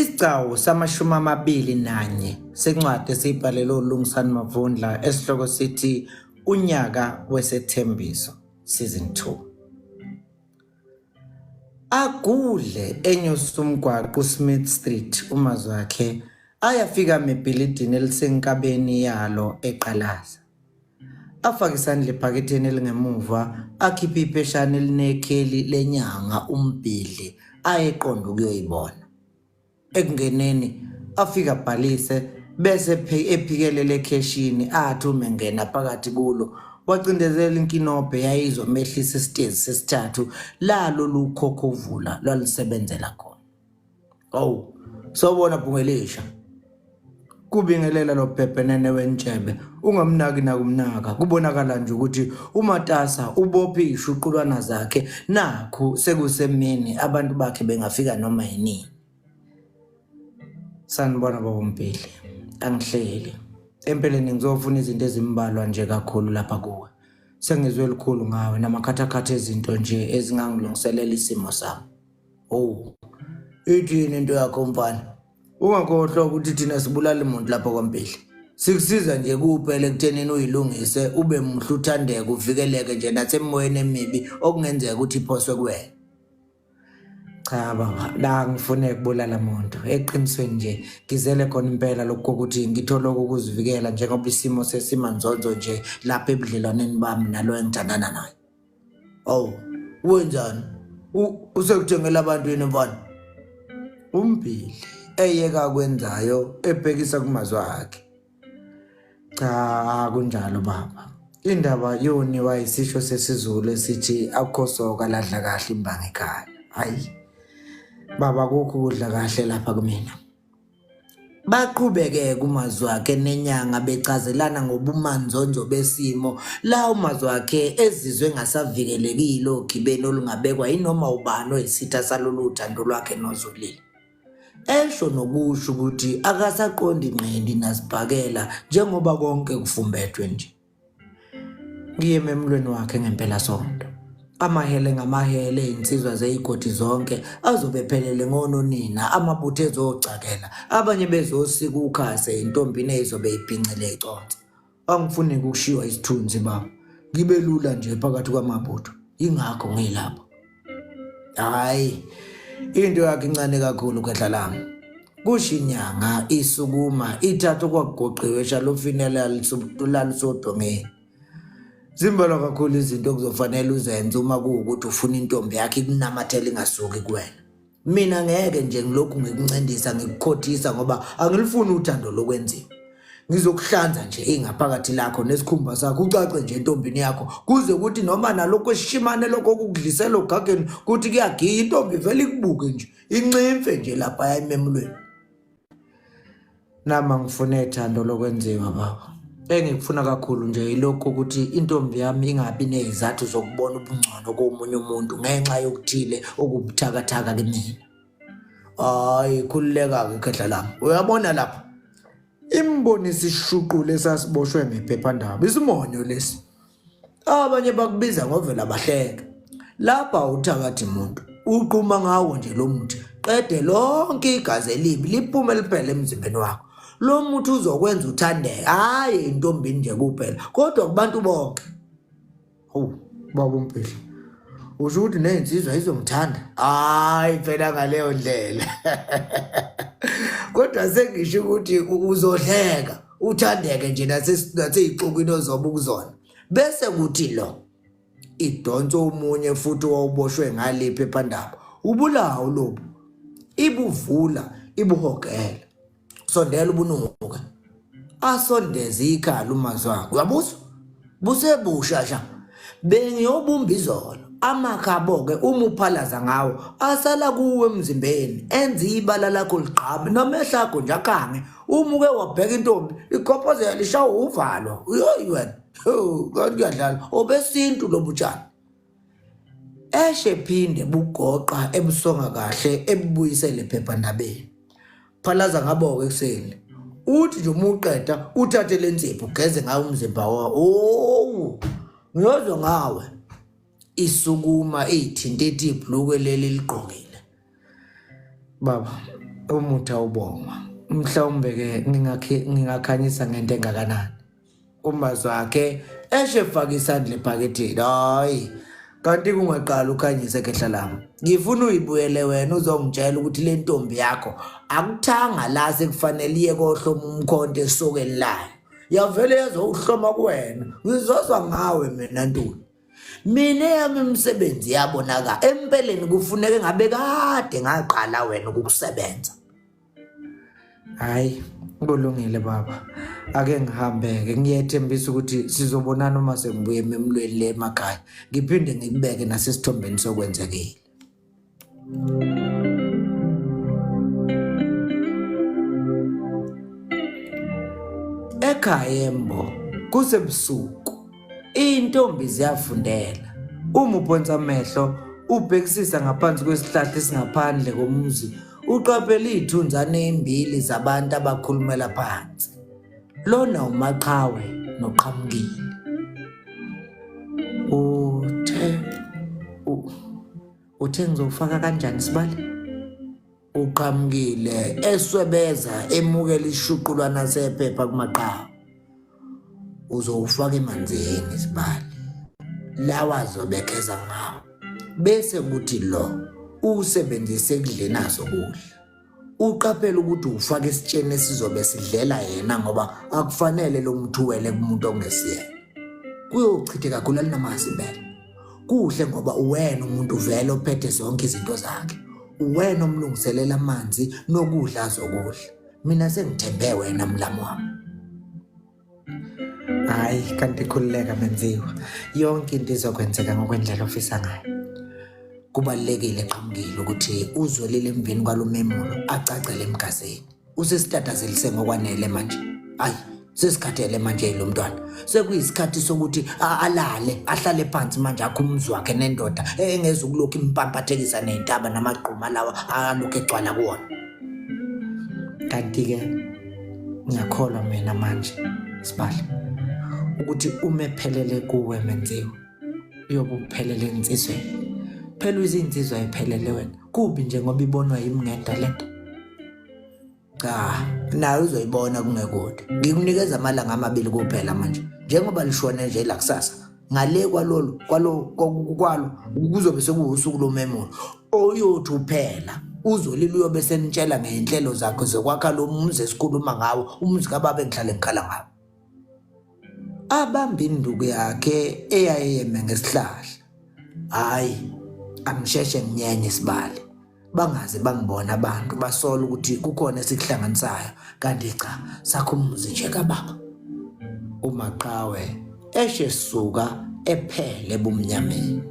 Isigcawu samashumi amabili nanye sencwadi esiyibhalele uLungisani Mavundla esihloko sithi Unyaka Wesethembiso Season 2. Agudle enyusa umgwaqo uSmith Street uMazwakhe ayafika mebhilidini elisenkabeni yalo eqalaza. Afake isandla ephaketheni elingemuva akhiphe ipheshana elinekheli lenyanga uMbhidli ayeqonda ukuyoyibona. Ekungeneni afike abhalise bese ephikelele ekheshini athi uma engena phakathi kulo wacindezela inkinobho eyayizomehlisa esitezi sesithathu lalo lukhokhovula lwalusebenzela khona. Awu, sawubona Bhungelisha. Kubingelela lo bhebhenene wentshebe ungamnaki nakumnaka kubonakala nje ukuthi umatasa ubophe ishuqulwana zakhe nakhu sekusemini abantu bakhe bengafika noma yinini. Sanibona baba Mbhili. Angihleli. Empeleni ngizofuna izinto ezimbalwa nje kakhulu lapha kuwe. Sengizwe lukhulu ngawe namakhathakhatha ezinto nje ezingangilungiselela isimo sami. Oh. Ithini into yakho mfana? Ungakhohlwa ukuthi thina sibulala umuntu lapha kwaMpihli. Sikusiza nje kuphela ekuthenini uyilungise ube muhle uthandeke uvikeleke nje nasemoyeni emibi okungenzeka ukuthi iphoswe kuwena. Cha baba, la ngifune ukubulala muntu. Eqinisweni nje ngizele khona impela lokho ukuthi ngithole ukuzivikela njengoba isimo sesimanzonzo nje lapha ebudlelwaneni bami nalo engithandana naye. Awu, wenzani? Usekuthengela abantu yini mfana? Umbili eyeka kwenzayo ebhekisa kumazwi akhe. Cha, kunjalo baba. Indaba yoniwa isisho sesiZulu esithi akukho soka ladla kahle imbanga ekhaya. Hayi. Baba kukho ukudla kahle lapha kumina. Baqhubeke kuMazwakhe nenyanga bechazelana ngobumanzonzo besimo la uMazwakhe ezizwe engasavikelekile ogibeni olungabekwa yinoma ubani oyisitha salolu thando lwakhe noZolile. Esho nokusho ukuthi akasaqondi ngqindi nasibhakela njengoba konke kufumbethwe nje. Ngiye ememulweni wakhe ngempelasonto. Amahele ngamahele insizwa zeyigodi zonke azobe phelele ngononina amabutho ezocakela abanye bezosika ukhase intombi ezobe ibhincile iconsa. Angifuni ukushiywa isithunzi baba. Ngibe lula nje phakathi kwamabutho. Ingakho ngilapha. Hayi into yakhe incane kakhulu khehla lami. Kusho inyanga isukuma ithatha okwakugoqiwe eshalofini lalisodongeni. Zimbalwa kakhulu izinto okuzofanele uzenze uma kuwukuthi ufuna intombi yakhe ikunamathele ingasuki kuwena. Mina ngeke nje ngilokhu ngikuncendisa ngikukhothisa ngoba angilifuni uthando lokwenziwa. Ngizokuhlanza nje ingaphakathi lakho nesikhumba sakho ucace nje entombini yakho kuze kuthi noma nalokho esishimane lokho okukudlisela ogageni kuthi kuyagiya intombi vele ikubuke nje inximfe nje lapha ememulweni. Nami angifune thando lokwenziwa baba. Engikufuna kakhulu nje yilokhu ukuthi intombi yami ingabi nezizathu zokubona ubungcono komunye umuntu ngenxa yokuthile okubuthakathaka kimina. Hayi khululeka-ke khehla lami. Uyabona lapha imbonisa isishuqule esasiboshwe ngephephandaba isimonyo lesi. Abanye bakubiza ngovela bahleka. Lapha uthakathi muntu uquma ngawo nje lo muthi qede lonke igazi elibi liphume liphele emzimbeni wakho. Lo muthi uzokwenza uthandeke, hhayi entombini nje kuphela, kodwa kubantu bonke. Hawu, baba uMpihla. Usho ukuthi nezinsizwa izongithanda? Hayi phela ngaleyo ndlela. Kodwa sengisho ukuthi uzodleka, uthandeke nje naseyixukwini ozobe ukuzona. Bese kuthi lo idonsa omunye futhi owawuboshwe ngaliphi phephandaba. Ubulawo lobu. Ibuvula, ibuhogela. Sondela ubunuka. Asondeze ikhala umazwakhe. Uyabuzwa? Busebusha sha. Bengiyobumba izolo. Amakhabo-ke uma uphalaza ngawo asala kuwe emzimbeni enza ibala lakho ligqame namehlo akho nje akhange uma uke wabheka intombi igobhozela lishawa uvalo uyoyi wena kanti kuyadlala obesintu lobutshani Eshe phinde bugoqa ebusonga kahle ebubuyisele ephephandabeni. Phalaza ngabo-ke ekuseni. Uthi nje uma uqeda uthathe le nsipho ugeze ngayo umzimba wawo. Oh, ngiyozwa ngawe. Isukuma iyithinta ithi ibhulukwe leli ligqokile. Baba, Umuthi awubongwa. Mhlawumbe-ke ngingakhanyisa ngento engakanani. Umazwakhe esho efaka isandla ephaketheni. Hhayi, kanti kungaqala ukhanyise khehla lami. Ngifuna uyibuyele wena uzongitshela ukuthi le ntombi yakho akuthanga la sekufanele iye kohloma umkhonto esokeni layo. Yavele yazowuhloma kuwena. Ngizozwa ngawe mina Ntuli. Mina eyami imisebenzi yabonakala. Empeleni kufuneke ngabe kade ngaqala wena ukukusebenza. Hayi, kulungile baba. Ake ngihambeke ngiyethembisa ukuthi sizobonana uma sengibuye ememlweni le emakhaya. Ngiphinde ngikubeke nasesithombeni sokwenzekile. Ekhaya embo kusebusuku. Intombi ziyafundela. Uma uphonsa amehlo ubhekisisa ngaphansi kwesihlahla esingaphandle komuzi uqaphela iy'thunzane ey'mbili zabantu abakhulumela phansi. Lona uMaqhawe noQhamukile. Uthe uthe ngizowufaka kanjani sibali? Uqhamukile eswebeza emukela ishuqulwana sephepha kuMaqhawe. Uzowufaka emanzini sibali. Lawa azobekeza ngawo. Bese kuthi lo uwusebenzise ekudleni azo kudla. Uqaphele ukuthi uwufaka esitsheni esizobe sidlela yena ngoba akufanele lo muthi uwele kumuntu ongesiyena. Kuyochitheka kakhulu alinamasi impela. Kuhle ngoba uwena umuntu vele ophethe zonke izinto zakhe. Uwena omlungiselela amanzi nokudla azokudla. Mina sengithembe wena mlamu wami. Hayi kanti khululeka Menziwa, yonke into izokwenzeka ngokwendlela ofisa ngayo. Kubalulekile Qhamukile ukuthi uzwelile emveni kwalo memulo acacele emgazini. Usesitatazelise ngokwanele manje. Hayi sesikhathele manje lo mntwana. Sekuyisikhathi sokuthi alale, ahlale phansi manje akhe umuzi wakhe nendoda engezukulokhu impampathekisa ney'ntaba namagquma lawa alokhu egcwala kuwona. Kanti-ke ngiyakholwa mina manje sibali ukuthi uma ephelele kuwe Menziwa uyobe uphelele ensizweni. Phela uyizinsizwa ephelele wena. Kubi nje ngoba ibonwa yimi ngedwa lento. Cha, nayo uzoyibona kungekude. Ngikunikeza amalanga amabili kuphela manje. Njengoba lishone nje la kusasa. Ngale kwalolu kwalo kwalo kuzobe sekuwusuku lomemulo. Oyothi uphela uzolile uyobe senitshela ngey'nhlelo zakhe zokwakha lo muzi esikhuluma ngawo, umuzi kababa engihlale ngikhala ngawo. Abambe induku yakhe eyayeyeme ngesihlahla. Hhayi, angisheshe nginyenye sibali. Bangaze bangibona abantu basola ukuthi kukhona esikuhlanganisayo kanti cha sakho umuzi nje kababa. Umaqhawe eshe suka ephele ebumnyameni.